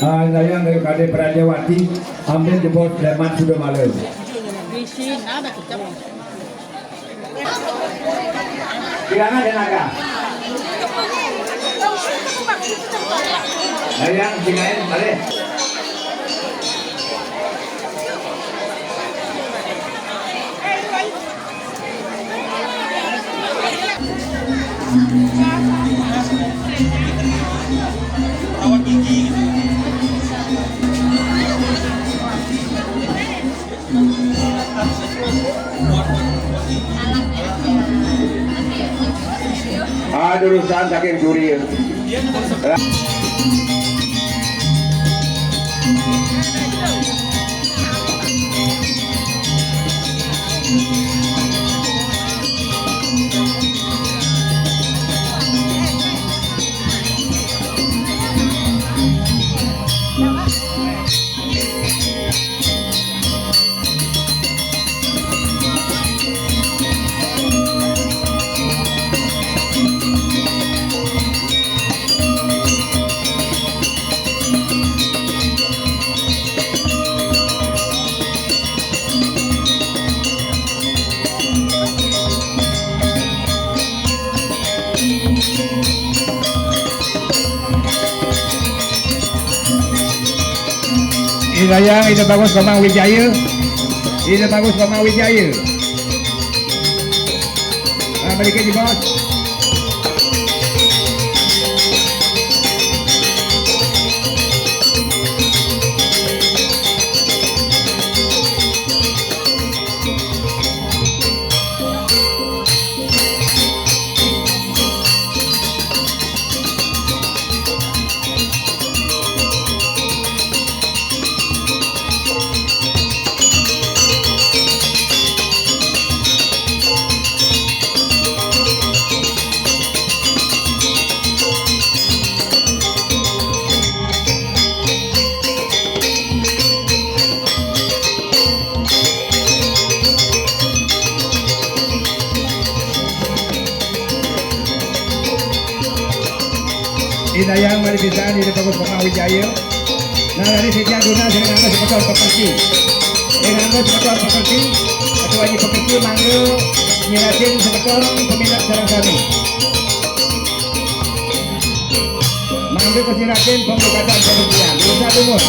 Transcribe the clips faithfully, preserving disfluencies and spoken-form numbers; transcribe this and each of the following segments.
Ah, sayang dari Kadek Prajawati, ambil jebos leman sudah malam. Kehilangan tenaga. Sayang, tinggalin, balik. Ah, jurusan saking Surya. Ini sayang, ini bagus Komang Wijaya. Ini bagus Komang Wijaya. Ah, balikin di bos. Inayang malipisan, ini bagus Komang Wijaya. Nah, dari sekian dunia, saya ngambil sebetul pekerti. Saya ngambil sebetul pekerti. Atau lagi pekerti, mangga nyeratin sebetul peminat sareng sami. Mangga kesiratin pembukaan pengertian. Dosa dumun.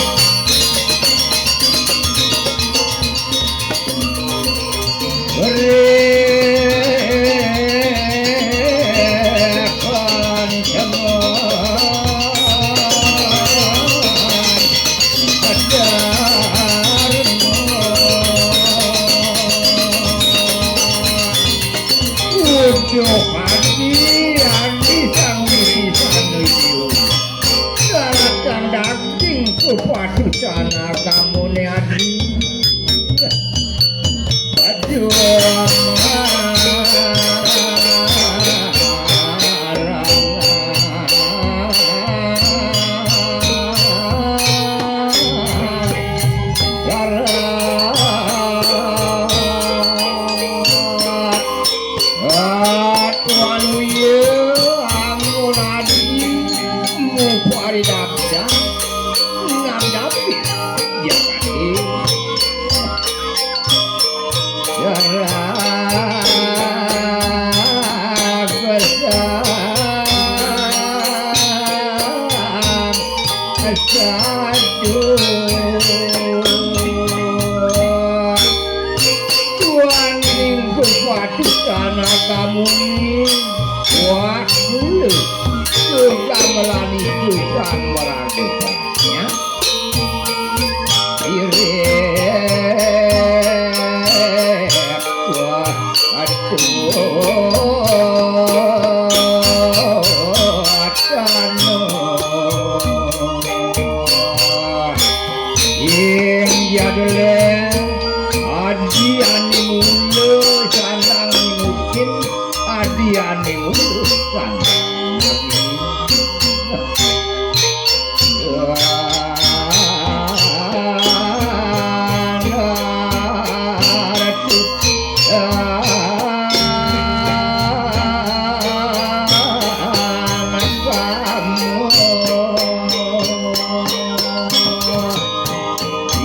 Uduh adi, adi sang wirisan liu. Daratan daging kupatusan agamune adi. Aduh. Ning urusan.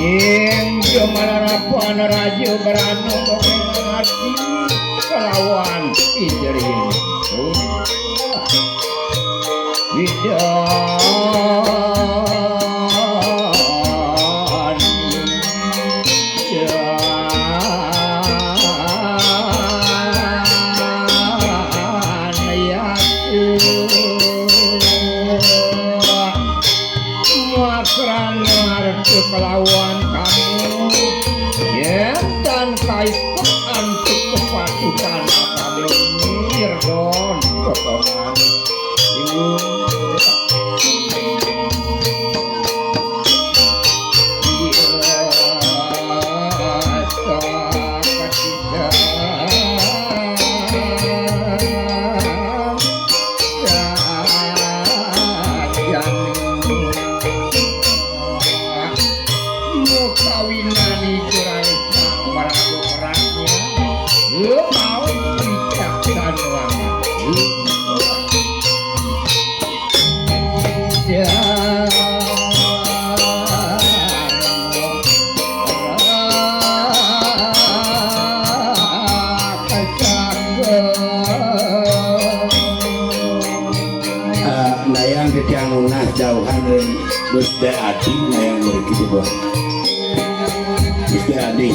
Ing jaman rapan raja beranu mengati kelawan Indri. Widan Yatu. Makrana arta kelawan kamu, yén tan kaiket antuk kepatutan kamu ngirdon potongan. Mukawinan iku raris mangku maraga perasnya. Lu mau bijaksana. Ya. Ah, Dayang titiang nunas jauhan ring Gusti Adi, Dayang mriki coba. Gusti Adi.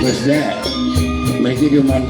Gusti, mriki cuman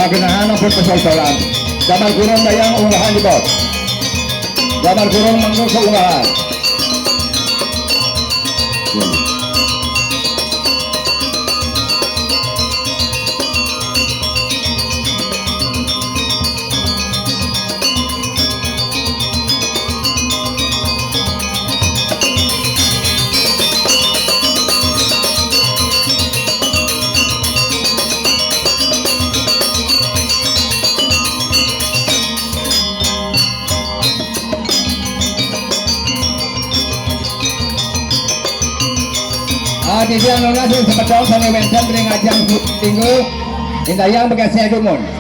Genah ampun pesol-solan. Damel gurun dayang unggahan di bot. Damel gurun manggung keunggahan. Ah, titiang nunas ring semeton sane wenten ring ajeng Minggu, indayang begeser dumun.